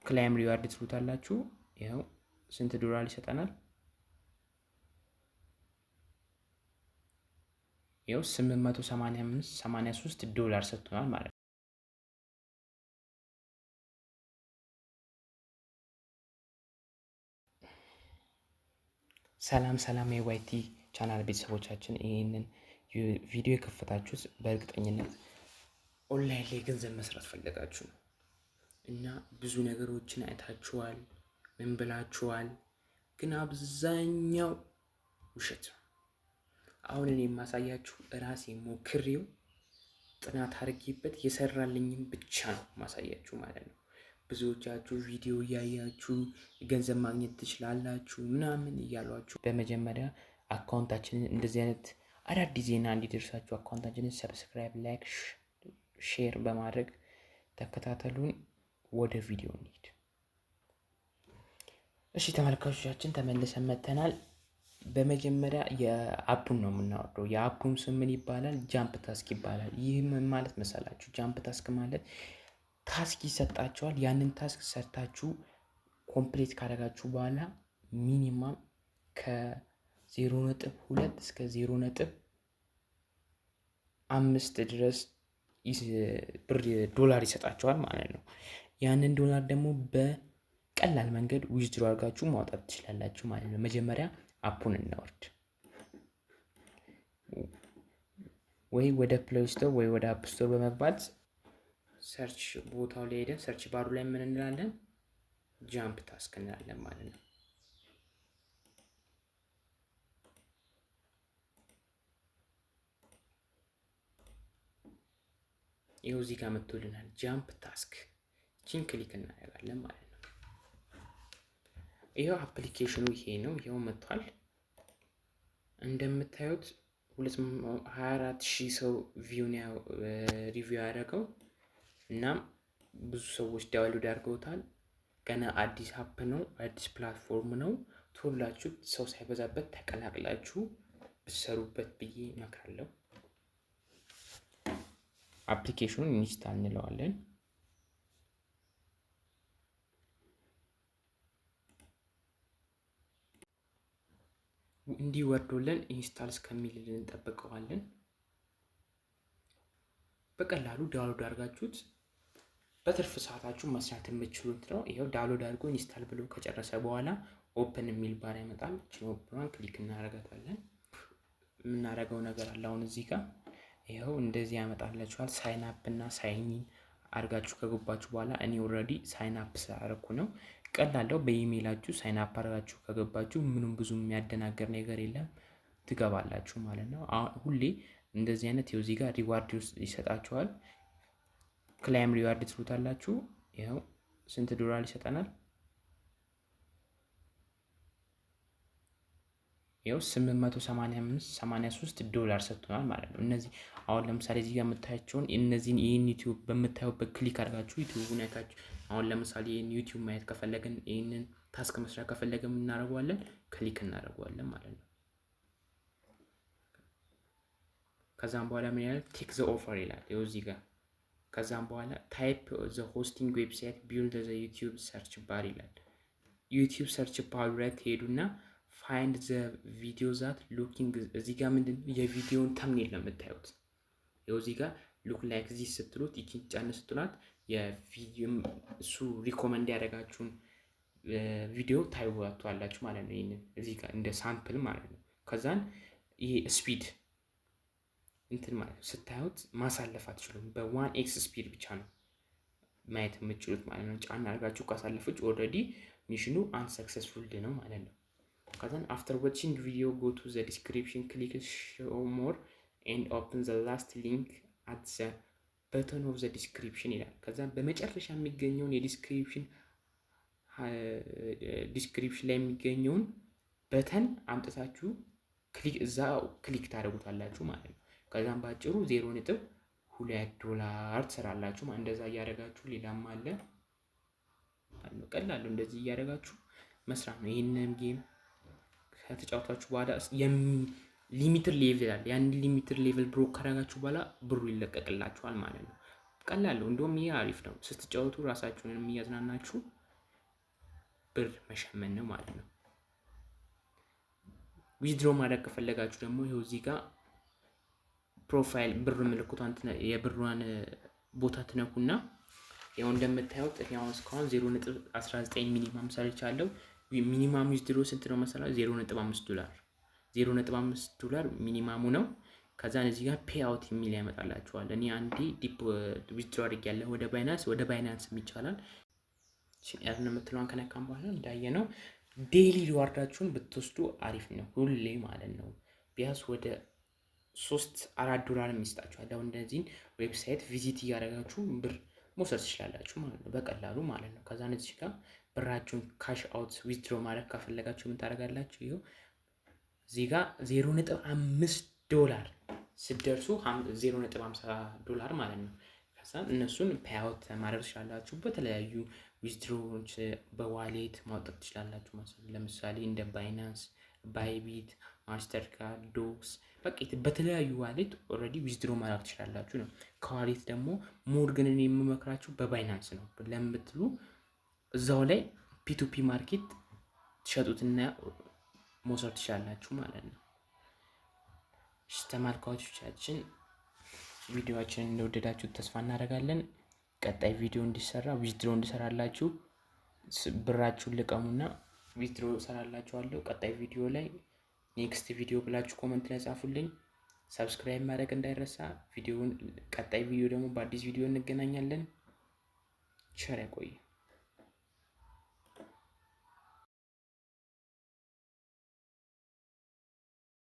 Claim reward ትሉታላችሁ። ይኸው ስንት ዶላር ይሰጠናል? ይኸው 885.83 ዶላር ሰጥቶናል ማለት ነው። ሰላም ሰላም የ YT channel ቤተሰቦቻችን፣ ይህንን ቪዲዮ የከፈታችሁት በእርግጠኝነት ኦንላይን ላይ ገንዘብ መስራት ፈልጋችሁ ነው እና ብዙ ነገሮችን አይታችኋል፣ ምን ብላችኋል፣ ግን አብዛኛው ውሸት ነው። አሁን እኔ የማሳያችሁ ራሴ ሞክሬው ጥናት አድርጌበት የሰራልኝም ብቻ ነው ማሳያችሁ ማለት ነው። ብዙዎቻችሁ ቪዲዮ እያያችሁ ገንዘብ ማግኘት ትችላላችሁ ምናምን እያሏችሁ፣ በመጀመሪያ account ኣችንን እንደዚህ አይነት አዳዲስ ዜና እንዲደርሳችሁ account ኣችንን subscribe፣ like፣ share በማድረግ ተከታተሉን። ወደ ቪዲዮ እንሂድ። እሺ ተመልካቾቻችን፣ ተመልሰን መጥተናል። በመጀመሪያ የ app ኡን ነው የምናወርደው። የ app ኡን ስም ምን ይባላል? JumpTask ይባላል። ይህ ምን ማለት መሰላችሁ? JumpTask ማለት task ይሰጣችኋል። ያንን task ሰርታችሁ complete ካደረጋችሁ በኋላ minimum ከ0.2 እስከ 0.5 ድረስ ብር ዶላር ይሰጣችኋል ማለት ነው። ያንን ዶላር ደግሞ በቀላል መንገድ withdraw አድርጋችሁ ማውጣት ትችላላችሁ ማለት ነው። መጀመሪያ app ኡን እናወርድ፣ ወይ ወደ Play Store ወይ ወደ App Store በመግባት search ቦታው ላይ ሄደን search bar ኡ ላይ ምን እንላለን? JumpTask እንላለን ማለት ነው። ይኸው እዚህ ጋር መጥቶልናል። JumpTask ቺን click እናደርጋለን ማለት ነው። ይኸው application ኑ ይሄ ነው። ይኸው መጥቷል። እንደምታዩት 24 ሺህ ሰው view review ያደረገው፣ እናም ብዙ ሰዎች download አድርገውታል። ገና አዲስ app ነው፣ አዲስ platform ነው። ቶሎ ብላችሁ ሰው ሳይበዛበት ተቀላቅላችሁ ብትሰሩበት ብዬ እመክራለሁ። Application ኑን install እንለዋለን። እንዲህ ወርዶልን install እስከሚልልን እንጠብቀዋለን። በቀላሉ download አድርጋችሁት በትርፍ ሰዓታችሁ መስራት የምትችሉት ነው። ይኸው download አድርጎ install ብሎ ከጨረሰ በኋላ open የሚል ባር ያመጣል። ችን open ኗን click እናደርጋታለን። የምናደርገው ነገር አለ አሁን እዚህ ጋር፣ ይኸው እንደዚህ ያመጣላችኋል። Sign up እና sign in አድርጋችሁ ከገባችሁ በኋላ፣ እኔ already sign up ስላደረኩ ነው። ቀላለው፣ በ email ኣችሁ sign up አድርጋችሁ ከገባችሁ ምንም ብዙ የሚያደናገር ነገር የለም፣ ትገባላችሁ ማለት ነው። ሁሌ እንደዚህ አይነት ይኸው እዚህ ጋር reward ይሰጣችኋል። Claim reward ትሉታላችሁ። ይኸው ስንት ዶላር ይሰጠናል? ይኸው 885.83 ዶላር ሰጥቶናል ማለት ነው። እነዚህ አሁን ለምሳሌ እዚህ ጋር የምታያቸውን እነዚህን ይህን YouTube በምታዩበት click አድርጋችሁ YouTube ኡን አይታችሁ፣ አሁን ለምሳሌ ይህን YouTube ማየት ከፈለግን፣ ይህንን task መስራት ከፈለግን እናደርገዋለን፣ click እናደርገዋለን ማለት ነው። ከዛም በኋላ ምን ይላል? Take the offer ይላል። ይኸው እዚህ ጋር። ከዛም በኋላ type the hosting website below the YouTube search bar ይላል። YouTube search bar ኡ ላይ ትሄዱና find the video that looking፣ እዚህ ጋር ምንድን ነው፣ የቪዲዮን thumbnail ነው የምታዩት። ይኸው እዚህ ጋር look like this ስትሉት፣ ይቺን ጫን ስትሏት የቪዲዮ እሱ recommend ያደረጋችሁን ቪዲዮ ታዩዋላችሁ ማለት ነው። ይህንን እዚህ ጋር እንደ sample ማለት ነው። ከዛን ይሄ speed እንትን ማለት ነው። ስታዩት ማሳለፍ አትችሉም። በ 1x speed ብቻ ነው ማየት የምትችሉት ማለት ነው። ጫን አድርጋችሁ ካሳለፈች already mission ኑ unsuccessful ነው ማለት ነው። ከዛን after watching video, go to the description, click show more and open the last link at the bottom of the description ይላል። ከዛ በመጨረሻ የሚገኘውን የ description ላይ የሚገኘውን button አምጥታችሁ click እዛ click ታደርጉታላችሁ ማለት ነው። ከዛም በአጭሩ 0.2 ዶላር ትሰራላችሁ። እንደዛ እያደረጋችሁ ሌላም አለ፣ ቀላሉ እንደዚህ እያደረጋችሁ መስራት ነው። ይህንን game ከተጫወታችሁ በኋላ limited level አለ። ያን limited level broke ካደረጋችሁ በኋላ ብሩ ይለቀቅላችኋል ማለት ነው። ቀላሉ እንደውም ይሄ አሪፍ ነው። ስትጫወቱ ራሳችሁን የሚያዝናናችሁ ብር መሸመን ነው ማለት ነው። Withdraw ማድረግ ከፈለጋችሁ ደግሞ ይኸው እዚህ ጋር profile ብር ምልክቷን፣ የብሯን ቦታ ትነኩና ያው እንደምታዩት እኔ አሁን እስካሁን 0.19 minimum ሰርቻለሁ። Minimum withdraw ስንት ነው መሰላችሁ? 0.5 ዶላር፣ 0.5 ዶላር minimum ኡ ነው። ከዛን እዚህ ጋር payout የሚል ያመጣላችኋል። እኔ አንዴ deep withdraw አድርጌያለሁ ወደ Binance፣ ወደ Binance ይቻላል። Earn የምትለዋን ከነካም በኋላ እንዳየነው daily reward ኣችሁን ብትወስዱ አሪፍ ነው፣ ሁሌ ማለት ነው። ቢያንስ ወደ 3-4 ዶላር የሚሰጣችኋል። አሁን እነዚህን website visit እያደረጋችሁ ብር መውሰድ ትችላላችሁ ማለት ነው፣ በቀላሉ ማለት ነው። ከዛ እዚህ ጋር ብራችሁን cash out withdraw ማድረግ ከፈለጋችሁ ምን ታደርጋላችሁ? ይኸው እዚህ ጋር 0.5 ዶላር ስትደርሱ፣ 0.50 ዶላር ማለት ነው። ከዛ እነሱን payout ማድረግ ትችላላችሁ። በተለያዩ withdraw ዎች በ wallet ማውጣት ትችላላችሁ ማለት ነው። ለምሳሌ እንደ Binance፣ Bybit፣ Mastercard፣ Dogs፣ በቃ በተለያዩ wallet already withdraw ማድረግ ትችላላችሁ ነው። ከ wallet ደግሞ more ግን እኔ የምመክራችሁ በ Binance ነው። ለምትሉ እዛው ላይ P2P market ትሸጡትና መውሰድ ትችላላችሁ ማለት ነው። ተመልካቾቻችን፣ ቪዲዮአችንን እንደወደዳችሁት ተስፋ እናደርጋለን። ቀጣይ ቪዲዮ እንዲሰራ፣ withdraw እንዲሰራላችሁ ብራችሁን ልቀሙና withdraw እሰራላችኋለሁ። ቀጣይ ቪዲዮ ላይ next video ብላችሁ comment ላይ ጻፉልኝ። Subscribe ማድረግ እንዳይረሳ። ቪዲዮውን ቀጣይ ቪዲዮ ደግሞ በአዲስ ቪዲዮ እንገናኛለን። ቸር ያቆየን።